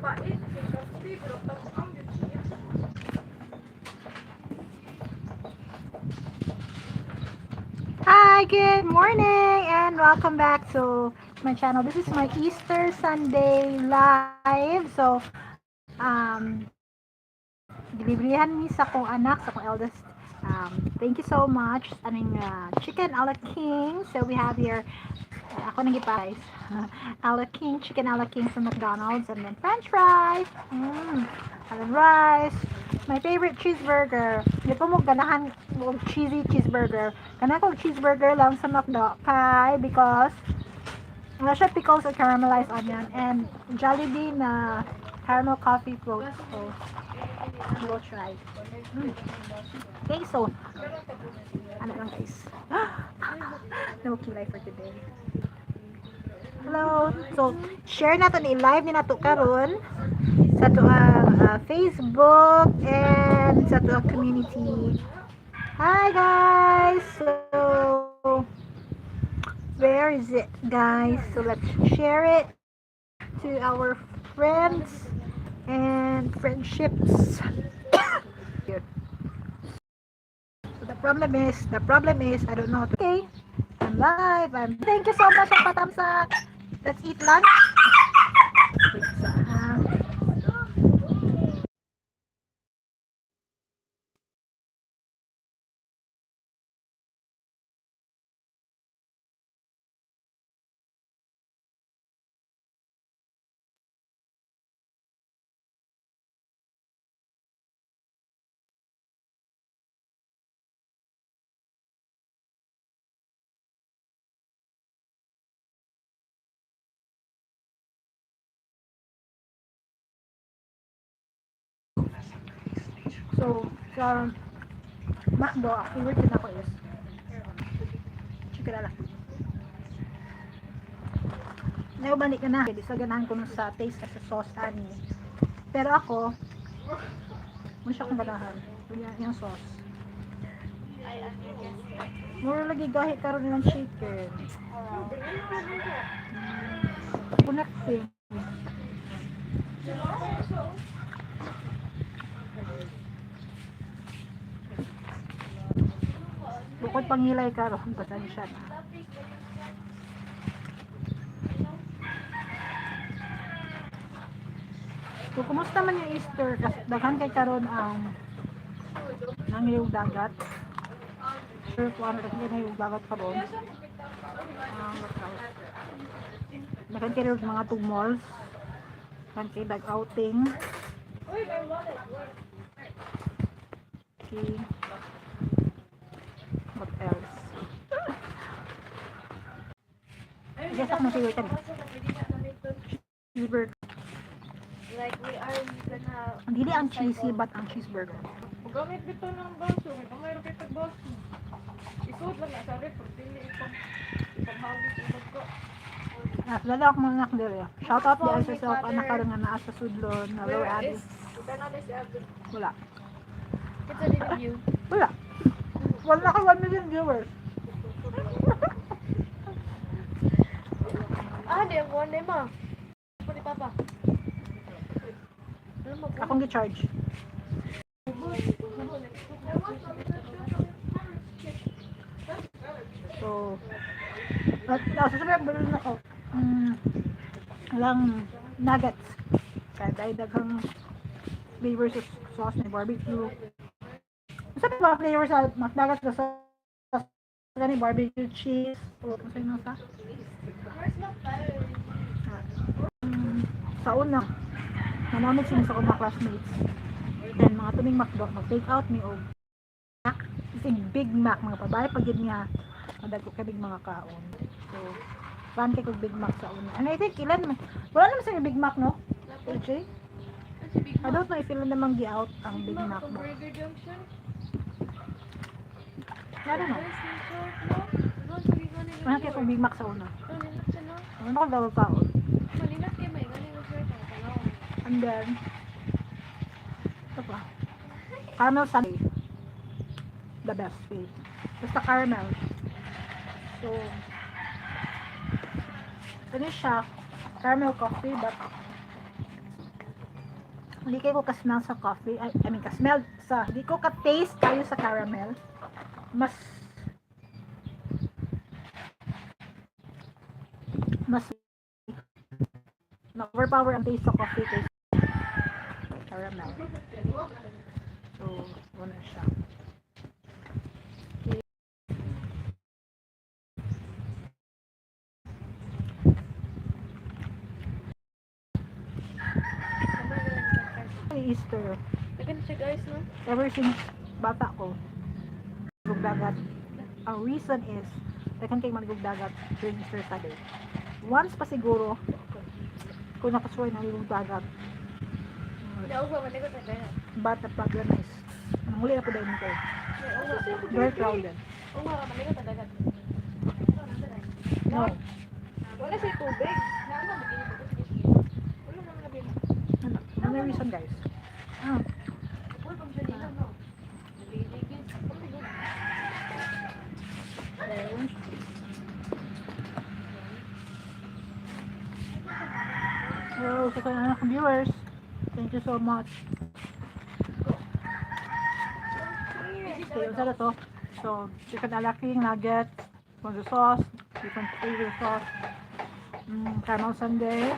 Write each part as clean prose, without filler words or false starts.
Pait, kape, pero tabang yun siya. Hi, good morning and welcome back to my channel. This is my Easter Sunday live. So, gilibrihan mi sa akong anak, sa akong eldest. Thank you so much. Aning chicken a la king. So we have here, ako nang guys. A la king, chicken a la king from McDonald's, and then french fries. And then rice. My favorite cheeseburger. Di pa mo ganahan og cheesy cheeseburger. Ganahan ko og cheeseburger lang sa McDo kay because wala siya pickles or caramelized onion and Jollibee na caramel coffee float. So, we'll try. Okay, so, ano lang, guys. No kilay for today. Hello. So, share nato ni live ni nato karon sa ato ang Facebook and sa ato ang community. Hi, guys. So, where is it, guys? So let's share it to our friends and friendships. Here. So the problem is, I don't know how to. Okay, I'm live. I'm. Thank you so much, ang patamsak. Let's eat lunch. Wait, sa. So, sa McDo, ang favorite din ako is chicken ala. Naubalik ka na. Di sa ganahan ko sa taste sa sauce ani. Pero ako, mo siya kong ganahan. Yung sauce. Mura lagi gahi karon ng chicken. Connecting. Bukod pangilay karon, pasensya na. So, kumusta man yung Easter? Kasi daghan kay karon ang nangiyog dagat. Sure kung ano daghan kay nangiyog dagat karon. What else? Daghan kay mga tug malls. Daghan kay dag outing. Okay. What else? Guess ako na favorite kami. Cheeseburger. Like we are gonna Hindi ang cheesy but ang cheeseburger. Gamit dito ng baso, may kamay ra kay tag baso. Isod lang na sa ref, pag dili ipanghagis imong ko. Ah, lalo ako mga anak diri. Shout out di sa self anak karon nga naa sa sudlon na Lower Where Abbey. is Wala. It's a review. Wala. Wala ka 1 million viewers. Ah, di ang one ma. Ako ni Papa. Alam mo, Akong gi-charge. So, at susunod bilhin ako. Lang nuggets. Kaya dahil daghang flavors sa sauce ni barbecue. Sa ba flavor sa McNuggets sa sauce ni barbecue cheese o kung sino sa? Where's my phone? Sa una, nanamit sila sa akong mga classmates. Then, mga tuming McDo, mag-take out mi og Mac, isig Big Mac, mga babae pag yun nga, madago kami mga kaon. So, fan kay kog Big Mac sa una. And I think, ilan, wala naman sa Big Mac, no? AJ? I don't know if ilan namang gi-out ang Big Mac ba. Burger Junction. I don't know. Wala kay kong Big Mac sa una. Ano ko daw kaon. And then, ito pa. Caramel sundae. The best way. Basta caramel. So, ano siya? Caramel coffee, but Hindi kayo ko ka-smell sa coffee. I mean, ka-smell sa, hindi ko ka-taste kayo sa caramel. Mas na-overpower ang taste sa coffee kaysa caramel. So, wala siya. Okay. Easter. Dagan siya, guys, no? Ever since bata ko, maligog dagat. Ang reason is, daghan kay maligog dagat during Easter Sunday. Once pa siguro, kung nakasuway ng maligog dagat. Daw ba maligo ta dagat? But the problem is, nanguli na po dahil ko. Very crowded. Oo nga, maligo ta dagat. No. Wala siya tubig. Wala naman na bin. Ano, ano yung reason, guys? Ah, Uy, pag siya nila, no? Okay. Hello sa kanang viewers. Thank you so much. Okay, unsa na to? So, chicken ala king nuggets, with the sauce, different flavor sauce, caramel sundae,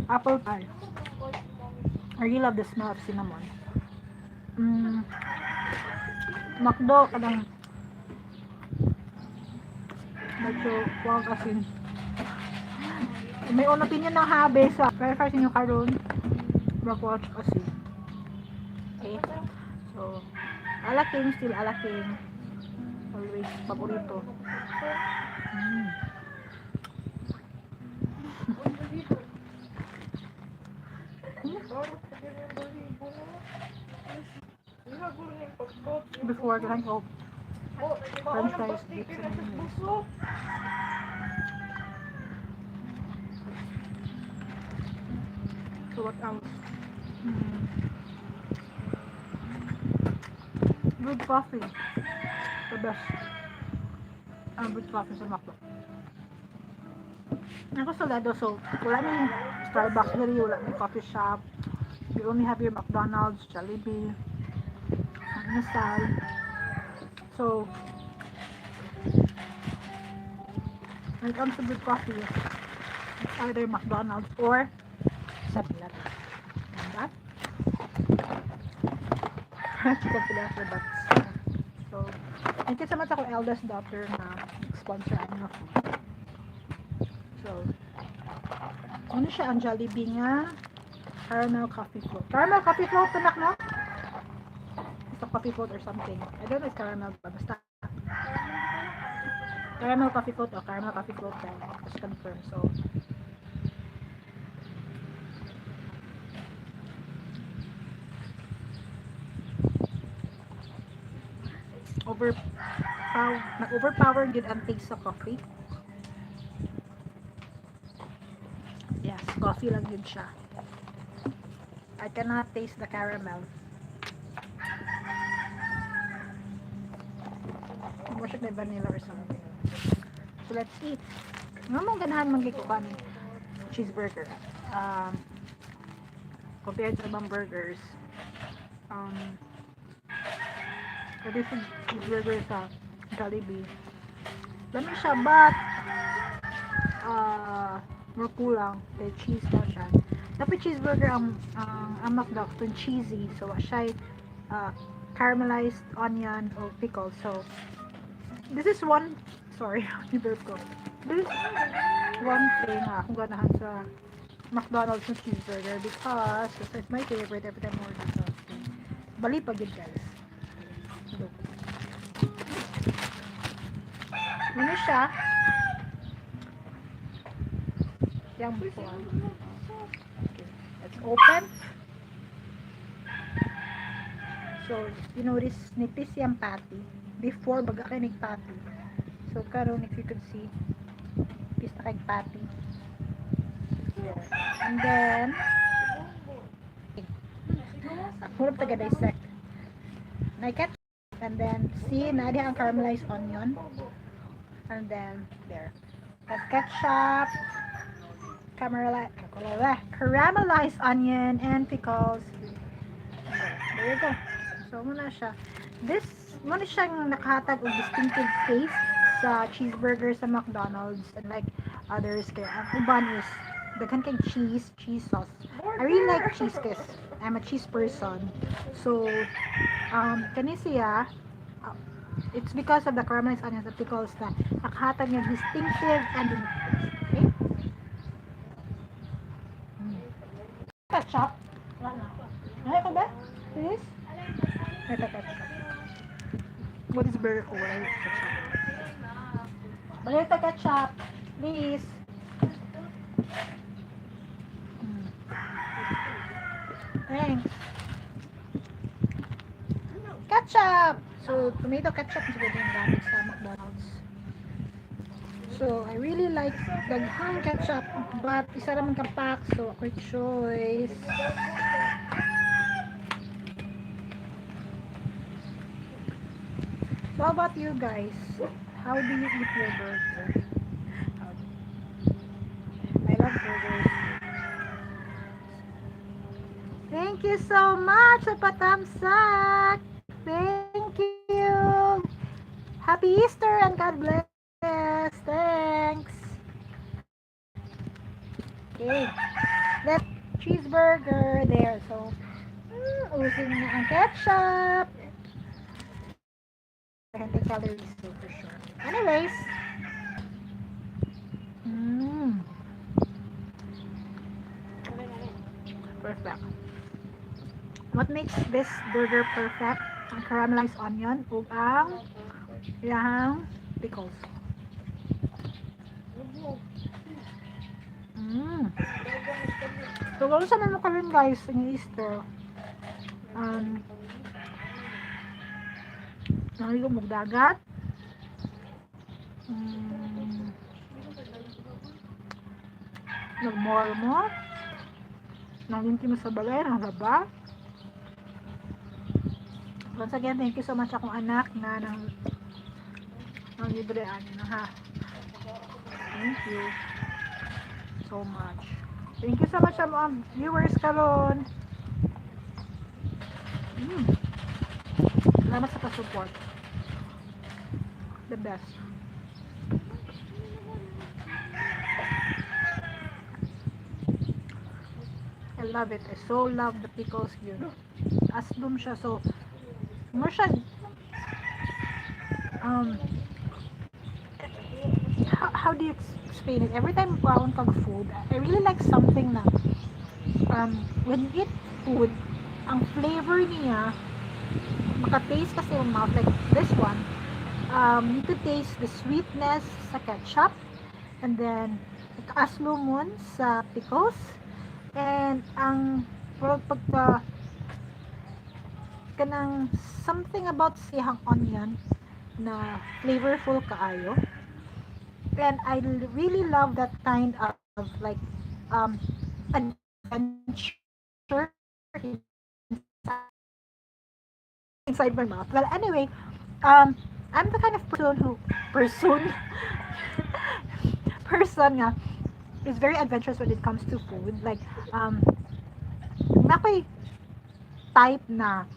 apple pie. I really love the smell of cinnamon. McDo, kanang medyo wow kasi. May own opinion ng habi sa verify sa inyo karon. Rock watch kasi. Okay? So, ala king, still ala king. Always paborito. Before, kanang ko, french fries, dip sa inyo. So what else? Good coffee. The best. Ang good coffee sa McDo. Ako sa Toledo, so wala ni Starbucks diri, wala ni coffee shop. We only have your McDonald's, Jollibee, ang Inasal. So, when it comes to good coffee, it's either McDonald's or 7-Eleven. And that chicken fillet buts. So, thank you so much ako eldest daughter na sponsor ano ako. So, ano siya ang Jollibee nga? Caramel coffee float. Caramel coffee float, anak, no? It's a coffee float or something. I don't know if caramel ba. Basta caramel coffee float o caramel coffee float guys. Just confirm. So, overpower, nag-overpower gyud ang taste sa coffee. Yes, coffee lang yun siya. I cannot taste the caramel. More siya vanilla or something. So let's eat. Nga mong ganahan man ko kaning cheeseburger. Compared sa ibang burgers, pwede sa cheeseburger sa Jollibee. Dami siya, but more kulang. Kay cheese na siya. Tapi cheeseburger ang McDo itong cheesy. So, siya caramelized onion o pickle. So, this is one, sorry, ni-burp ko. This is one thing akong ganahan sa McDonald's na cheeseburger because this is my favorite every time I order something. Bali pa yun, guys. Look. Ano siya? Yang buwan. Okay. Let's open. So, you notice, nipis yung patty. Before, baga kay patty. So, karon if you could see, nipis na kay patty. There. And then, murag taga dissect. Na ketchup. And then, see, na ang caramelized onion. And then, there. Tapos ketchup, caramelized, Caramelized onion and pickles. There you go. So, mao na siya. This, mao na siyang nakahatag og distinctive taste sa cheeseburger sa McDonald's and like others. Kaya ang uban is daghan kay cheese, cheese sauce. I really like cheese kasi I'm a cheese person. So, kani siya, it's because of the caramelized onions and pickles na nakahatag niya distinctive and unique taste. Okay? Ketchup? Wala na. Ay, ko ba? Please? Ito, ketchup. What is burger ko? Wala yung ketchup. Balik ta ketchup. Please. Thanks. Ketchup! So, tomato ketchup siguro yung gamit sa McDonald's. So, I really like daghang ketchup, but isa naman ka pack, so ako'y choice. So, how about you guys? How do you eat your burger? I love burgers. Thank you so much sa patamsak. Thank you. Happy Easter and God bless. Thanks. Okay. That cheeseburger there. So, using na ang ketchup. Healthy calories, so for sure. Anyways. Perfect. What makes this burger perfect? Ang caramelized onion ug ang iyahang pickles. So, kung sa mo karon, guys, ng Easter, nangaligo mo dagat, nag-mall mo, nanglinti mo sa balay, nanglaba. Once again, thank you so much akong anak na nang libre ani na ha. Thank you so much. Thank you so much sa mga viewers karon. Salamat sa pa-support. The best. I love it. I so love the pickles here. Aslum siya. So, more siya, how do you explain it? Every time kwaon kag food, I really like something na, when you eat food, ang flavor niya, makataste kasi yung mouth. Like this one, you could taste the sweetness sa ketchup, and then, kaaslumon sa pickles, and ang pagka kanang something about siyang onion na flavorful kaayo, and I really love that kind of like adventure inside my mouth. Well, anyway, I'm the kind of person who person nga is very adventurous when it comes to food. Like, naa ko'y type na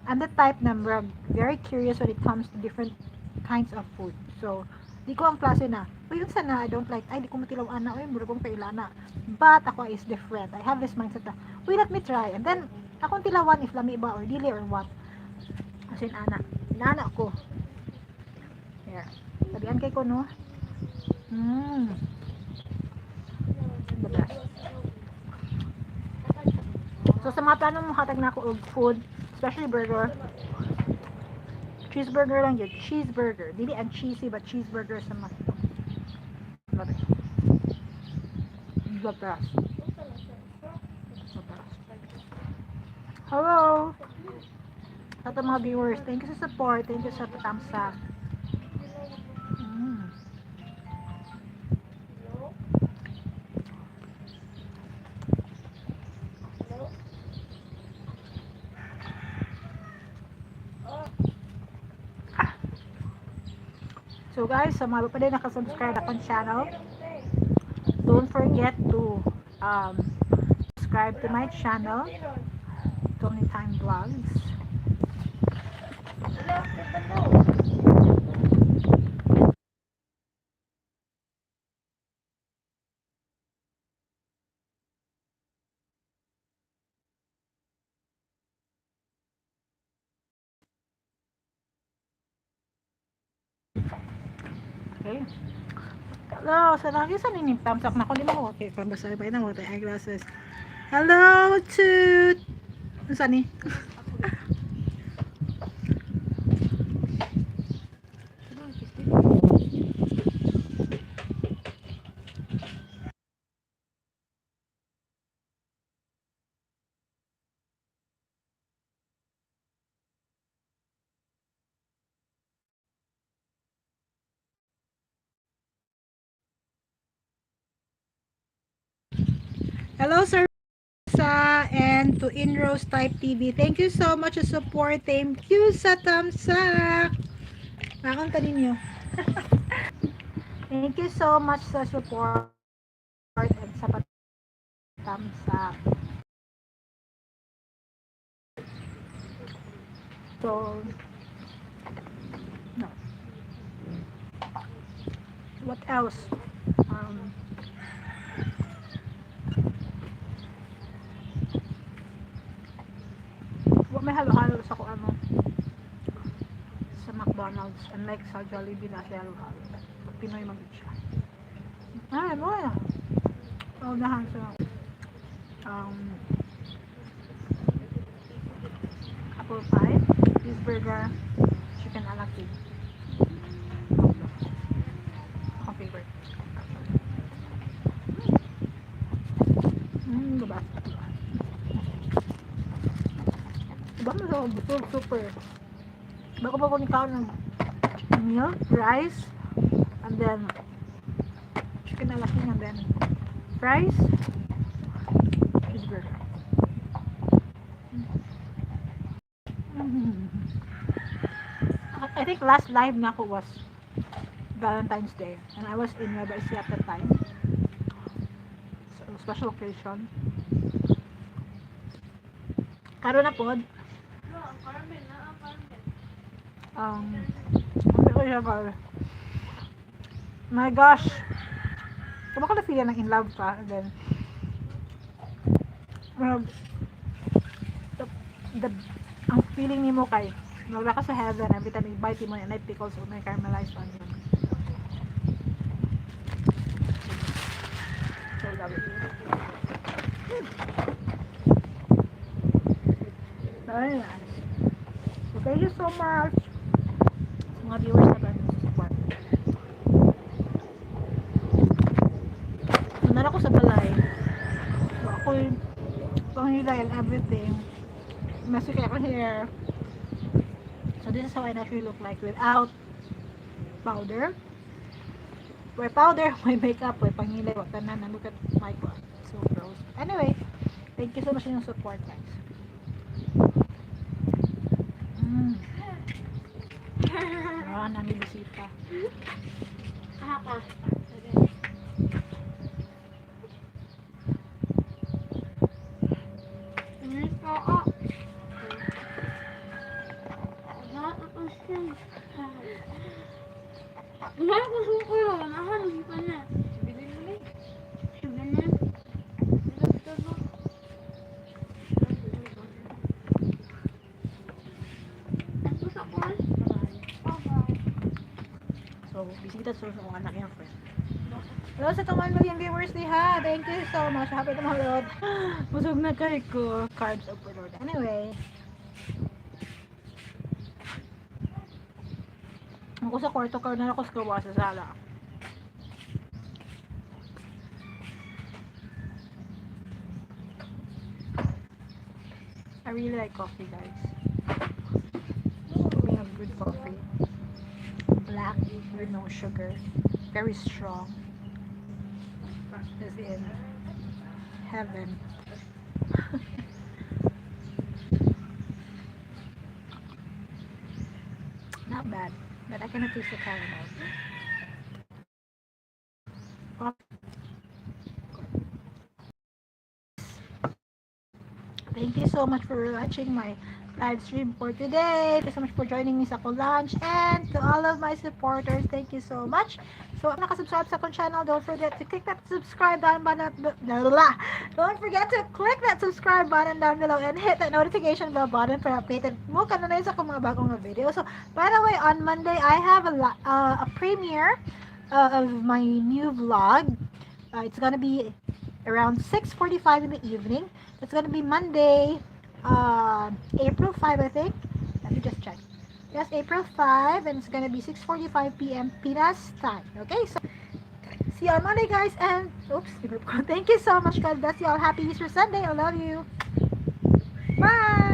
I'm the type na murag very curious when it comes to different kinds of food. So, di ko ang klase na, "Uy, unsa na, I don't like, ay, di ko matilaw ana, uy, murag kong kailana." But ako is different. I have this mindset na, "Uy, let me try." And then, akong tilawan if lami ba or dili or what. As in, ana. Inana ko. Here. Sabihan kay ko, no? The best. So, sa mga plano mo hatag na ako og food, especially burger, cheeseburger lang yun. Cheeseburger. Dili ang cheesy, but cheeseburger sa mga. Love it. The best. The best. Hello! Sa ato mga viewers, thank you sa support. Thank you sa patamsak. So guys, sa mga pa din nakasubscribe akong channel, Don't forget to subscribe to my channel, Tony Time Vlogs. Wala, ganda mo. Okay. Hello, sa lagi sa nining thumbs up na ko di mo okay kung basta pa ina mo tayo eyeglasses. Hello to unsa ni? Hello, Sir Sa and to Inrose Type TV. Thank you so much sa support. Thank you sa thumbs up. Akong tanin niyo. Thank you so much sa support and sa thumbs up. So, no. What else? Wa may halo-halo sa kung ano sa McDonald's. Unlike sa Jollibee na siya halo-halo. Pinoy man gud siya. Ay, mo na. Paunahan sa apple pie, cheeseburger, chicken a la king. Akong favorite. Actually. Diba? Diba mo sa busog, super. Bago pa ko ni kaon ng milk, rice, and then chicken a la king, and then fries, cheeseburger. I think last live na ako was Valentine's Day and I was in Nueva Ecija at that time. So, special occasion. Karon na pod. No, ang Carmen na, ang Carmen. Ano ko siya ba? My gosh. Kung ko na feel ng in love ka, and then, the, ang feeling nimo kay, wala ka sa heaven every time you bite mo and may pickles or may caramelized onion. So love it. Very nice. So thank you so much sa mga viewers na ba support. Nara ko sa balay. So ako panghilay and everything. Messy kay akong hair. So this is how I naturally look like without powder. May powder, may makeup, may panghilay, wa tanan. And look at my God. So gross. Anyway, thank you so much sa inyong support, guys. Ah, nami bisita. Haka. Oo. Bilhin mo ni. Bilhin mo. So, bisita sa akong anak yung friend. Hello sa itong 1 million viewers diha. Thank you so much. Happy to mahulod. Busog na kay ko. Carbs overload. Anyway. Ako sa kwarto karon na ako sa gawa sa sala. I really like coffee, guys. We have good coffee. Black with no sugar. Very strong. Is in heaven. Not bad, but I cannot taste the caramel. Coffee. Thank you so much for watching my live stream for today. Thank you so much for joining me sa akong lunch. And to all of my supporters, thank you so much. So, kung nakasubscribe sa akong channel, don't forget to click that subscribe button, button blah, blah, blah. Don't forget to click that subscribe button down below and hit that notification bell button for updated mo kanunay sa akong mga bagong mga video. So, by the way, on Monday, I have a premiere of my new vlog. It's gonna be around 6:45 in the evening. It's gonna be Monday, April 5, I think. Let me just check. Yes, April 5, and it's gonna be 6:45 p.m. Pinas time. Okay, so see you on Monday, guys. And oops, thank you so much. God bless you all. Happy Easter Sunday. I love you. Bye.